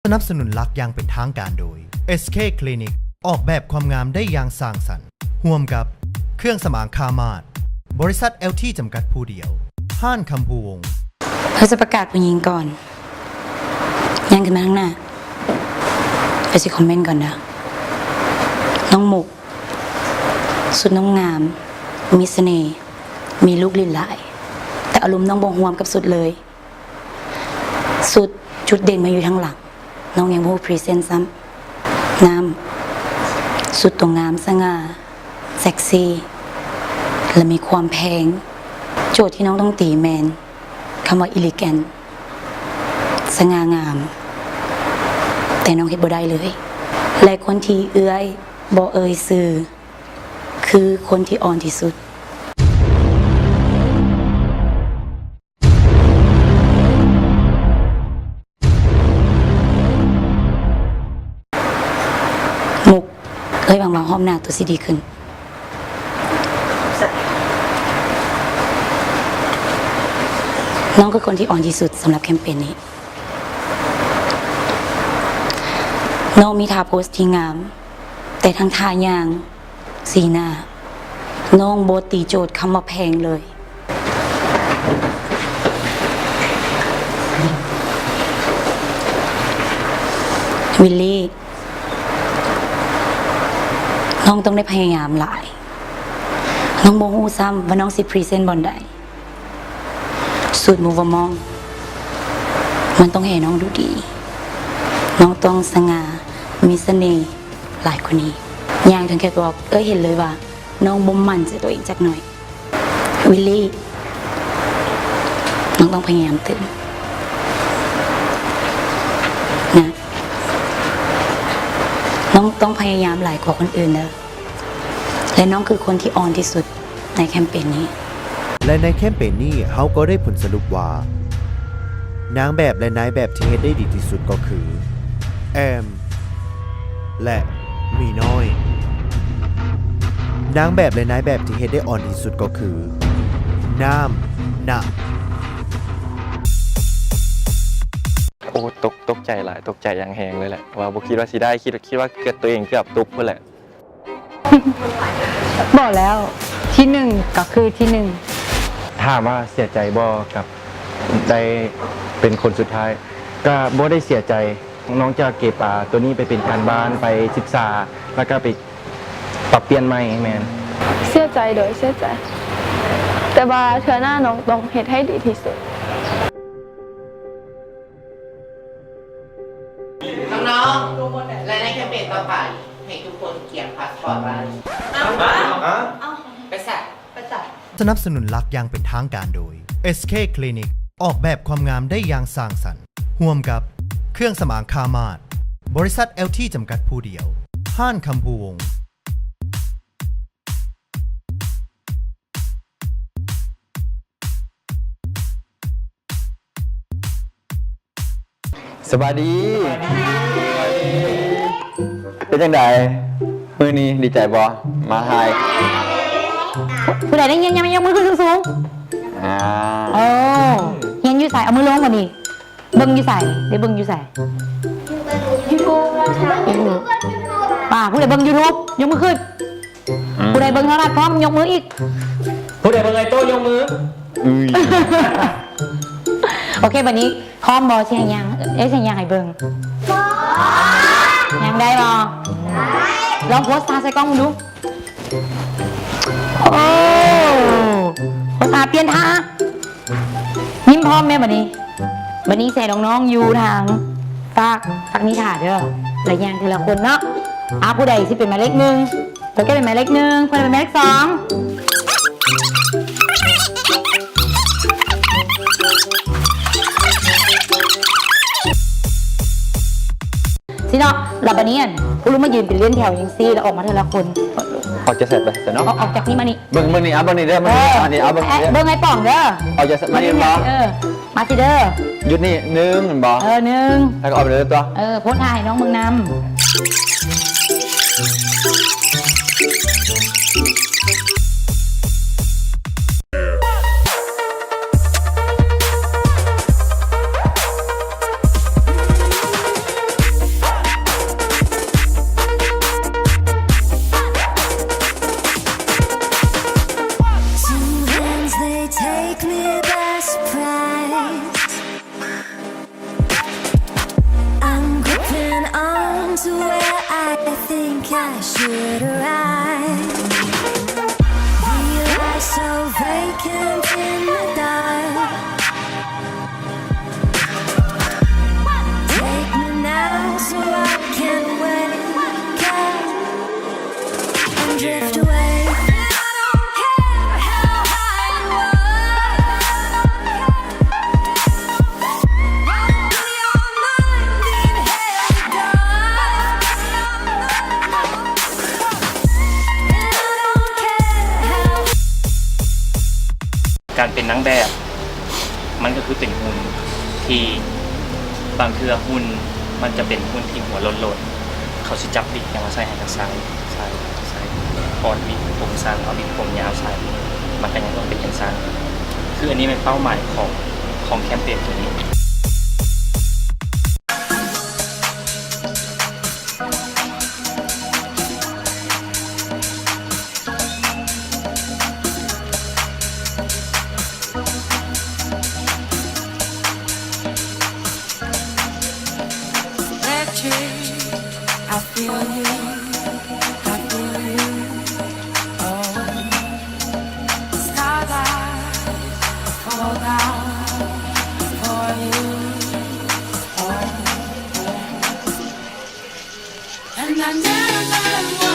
ສະໜັບສະໜູນຫຼັກຢ່າງເປັນທາງການໂດຍ ເອສເຄ ຄລີນິກ ອອກແບບຄວາມງາມໄດ້ຢ່າງສ້າງສັນ ຮ່ວມກັບເຄື່ອງສຳອາງຄາມາດ ບໍລິສັດ ແອລທີ ຈຳກັດຜູ້ດຽວ ຮ້ານຄຳພູວົງ. ເຮົາຈະປະກາດຜູ້ຍິງກ່ອນ. ຍ່າງຂຶ້ນມາທາງໜ້າ. ຂ້ອຍຊິຄອມເມັນກ່ອນເດີ. ນ້ອງມຸກ, ຊຸດນ້ອງງາມ, ມີສະເໜ່, ມີລູກຫຼິ້ນຫຼາຍ, ແຕ່ອາລົມນ້ອງບໍ່ຮ່ວມກັບຊຸດເລີຍ. ຊຸດຈຸດເດັ່ນມາຢູ່ທາງຫຼັງ, ນ້ອງຍັງບໍ່ຮູ້ພຣີເຊັນຊ້ຳ. ນ້ຳ, ຊຸດຕົວງາມ, ສະຫງ່າ, ເຊັກຊີ ແລະ ມີຄວາມແພງ. ໂຈດທີ່ນ້ອງຕ້ອງຕີແມ່ນຄຳວ່າອີເລແກນ, ສະຫງ່າງາມ, ແຕ່ນ້ອງເຮັດບໍ່ໄດ້ເລີຍ. ແລະ ຄົນທີ່ເອື້ອຍບໍ່ເອີ່ຍຊື່ ຄືຄົນທີ່ອ່ອນທີ່ສຸດ. ມຸກ, ເອື້ອຍຫວັງວ່າຮອບໜ້າໂຕຊິດີຂຶ້ນ. ນ້ອງຄືຄົນທີ່ອ່ອນທີ່ສຸດສຳລັບແຄມເປນນີ້. ນ້ອງມີທ່າໂພສທີ່ງາມ, ແຕ່ທັງທ່າຍ່າງ, ສີໜ້າ, ນ້ອງບໍ່ຕີໂຈດຄຳວ່າແພງເລີຍ. ວິນລີ, ນ້ອງຕ້ອງໄດ້ພະຍາຍາມຫຼາຍ. ນ້ອງບໍ່ຮູ້ຊ້ຳວ່ານ້ອງຊິພຣີເຊັນບ່ອນໃດ. ສູດມູວມອງ ມັນຕ້ອງເຮັດໃຫ້ນ້ອງດູດີ. ນ້ອງຕ້ອງສະຫງ່າ, ມີສະເໜ່ຫຼາຍກວ່ານີ້. ຍ່າງເຖິງແຄດວອກ, ເອື້ອຍເຫັນເລີຍວ່ານ້ອງບໍ່ໝັ້ນໃຈຕົວເອງຈັກໜ້ອຍ. ວິນລີ, ນ້ອງຕ້ອງພະຍາຍາມຕື່ມນະ. ນ້ອງຕ້ອງພະຍາຍາມຫຼາຍກວ່າຄົນອື່ນເດີ. ແລະ ນ້ອງຄືຄົນທີ່ອ່ອນທີ່ສຸດໃນແຄມເປນນີ້. ແລະ ໃນແຄມເປນນີ້ເຮົາກໍໄດ້ຜົນສະຫຼຸບວ່າ ນາງແບບ ແລະ ນາຍແບບທີ່ເຮັດໄດ້ດີທີ່ສຸດກໍຄື ແອມ ແລະ ໝີນ້ອຍ. ນາງແບບ ແລະ ນາຍແບບທີ່ເຮັດໄດ້ອ່ອນທີ່ສຸດກໍຄື ນ້ຳ ນະ. ໂອ້ ຕົກ ຕົກໃຈຫຼາຍ, ຕົກໃຈຢ່າງແຮງເລີຍແຫຼະ ວ່າບໍ່ຄິດວ່າຊິໄດ້, ຄິດ ຄິດວ່າເກືອບ ຕົວເອງເກືອບຕົກພຸ້ນແຫຼະ. ບອກແລ້ວ ທີໜຶ່ງກໍຄືທີໜຶ່ງ. ຖາມວ່າເສຍໃຈບໍ່ກັບໄດ້ເປັນຄົນສຸດທ້າຍ? ກໍບໍ່ໄດ້ເສຍໃຈ, ນ້ອງຈະເກັບ ອ່າ ຕົວນີ້ໄປເປັນການບ້ານ, ໄປສຶກສາ ແລ້ວກໍໄປປັບປ່ຽນໃໝ່. ແມ່ນ. ເສຍໃຈ ໂດຍ ເສຍໃຈ, ແຕ່ວ່າເທື່ອໜ້ານ້ອງຕ້ອງເຮັດໃຫ້ດີທີ່ສຸດ. ນ້ອງໆ ແລະ ໃນແຄມເປນຕໍ່ໄປ ໃຫ້ທຸກຄົນກຽມພາສປອດໄວ້. ເອົ້າ ເອົ້າ ໄປໃສ? ໄປໃສ? ສະໜັບສະໜູນຫຼັກຢ່າງເປັນທາງການໂດຍ ເອສເຄ ຄລີນິກ ອອກແບບຄວາມງາມໄດ້ຢ່າງສ້າງສັນ ຮ່ວມກັບເຄື່ອງສຳອາງຄາມາດ ບໍລິສັດ ແອລທີ ຈຳກັດຜູ້ດຽວ ຮ້ານຄຳພູວົງ. ສະບາຍດີ. ເປັນຈັ່ງໃດມື້ນີ້ ດີໃຈບໍ່? ມາຖ່າຍ. ຜູ້ໃດໄດ້ຍິນ ຍາມ ຍົກມືຂຶ້ນສູງໆ. ອ່າ ເອີ ຮຽນຢູ່ໃສ? ເອົາມືລົງບາດນີ້. ເບິ່ງຢູ່ໃສ? ໄດ້ເບິ່ງຢູ່ໃສ? ຢູທູບ. ຢູທູບ. ອ່າ ຜູ້ໃດເບິ່ງຢູທູບ ຍົກມືຂຶ້ນ. ອືມ ຜູ້ໃດເບິ່ງໂທລະທັດພ້ອມ ຍົກມືອີກ. ຜູ້ໃດເບິ່ງໄອໂຕ້ ຍົກມື. ອຸ້ຍ ໂອເຄ ບາດນີ້ພ້ອມບໍ່? ຊິໃຫ້ຍ່າງ ເອີ ຊິໃຫ້ຍ່າງໃຫ້ເບິ່ງ. ຍ່າງໄດ້ບໍ່? ລອງໂພສທ່າໃສ່ກ້ອງເບິ່ງດູ. ໂອ້ ໂພສທ່າ ປ່ຽນທ່າ. ຍິ້ມພ້ອມແມ່ບາດນີ້. ບາດນີ້ໃສ່ນ້ອງໆຢູ່ທາງຟາກ ຟາກນີ້ຖ້າເດີ ລະຍ່າງເທື່ອລະຄົນເນາະ. ອ່າ ຜູ້ໃດຊິເປັນໝາຍເລກໜຶ່ງ? ໂຕແກ້ວເປັນໝາຍເລກໜຶ່ງ, ເພິ່ນເປັນໝາຍເລກສອງ. ຊີ້ເນາະ. ແລ້ວບາດນີ້ ຜູ້ລຸງມາຢືນເປັນລຽນແຖວຈັ່ງຊີ້ ແລ້ວອອກມາເທື່ອລະຄົນ. ອອກຈາກໃສໄປຊັ້ນເນາະ? ອອກ ອອກຈາກນີ້ມານີ້. ເບິ່ງ ເບິ່ງນີ້ ອ່ະ ເບິ່ງນີ້ເດີ ເບິ່ງນີ້. ເອີ ອັນນີ້ ອ່ະ ເບິ່ງນີ້ເດີ ເບິ່ງໄອ້ປ່ອງເດີ. ອອກຈາກ ມານີ້ ມານີ້ ມານີ້ ບໍ່? ເອີ ມາຊິເດີ. ຢຸດນີ້ ໜຶ່ງ ແມ່ນບໍ່? ເອີ ໜຶ່ງ ແລ້ວກໍອອກໄປເລີຍຕົວະ. ເອີ ໂພສທ່າໃຫ້ນ້ອງເບິ່ງນຳ. Swear I think I should arrive. We lie so vacant in the dark. Take me now so I can wake up and drift away. I don't care how high you are. ການເປັນນາງແບບ ມັນກໍຄືເປັນຫຸ່ນທີ່ ບາງເທື່ອຫຸ່ນມັນຈະເປັນຫຸ່ນທີ່ຫົວໂລ້ນໆ ເຂົາຊິຈັບວິກຫຍັງມາໃສ່ໃຫ້ກັນໃສ່ ໃສ່ ໃສ່ ປ້ອນວິກຜົມສັ້ນ ເອົາວິກຜົມຍາວໃສ່ ມັນກໍຍັງຕ້ອງເປັນຈັ່ງຊັ້ນ. ຄືອັນນີ້ແມ່ນເປົ້າໝາຍຂອງ ຂອງແຄມເປນໂຕນີ້. Electric, I feel you, I feel you. Oh, starlight, I fall down for you. Oh, and I never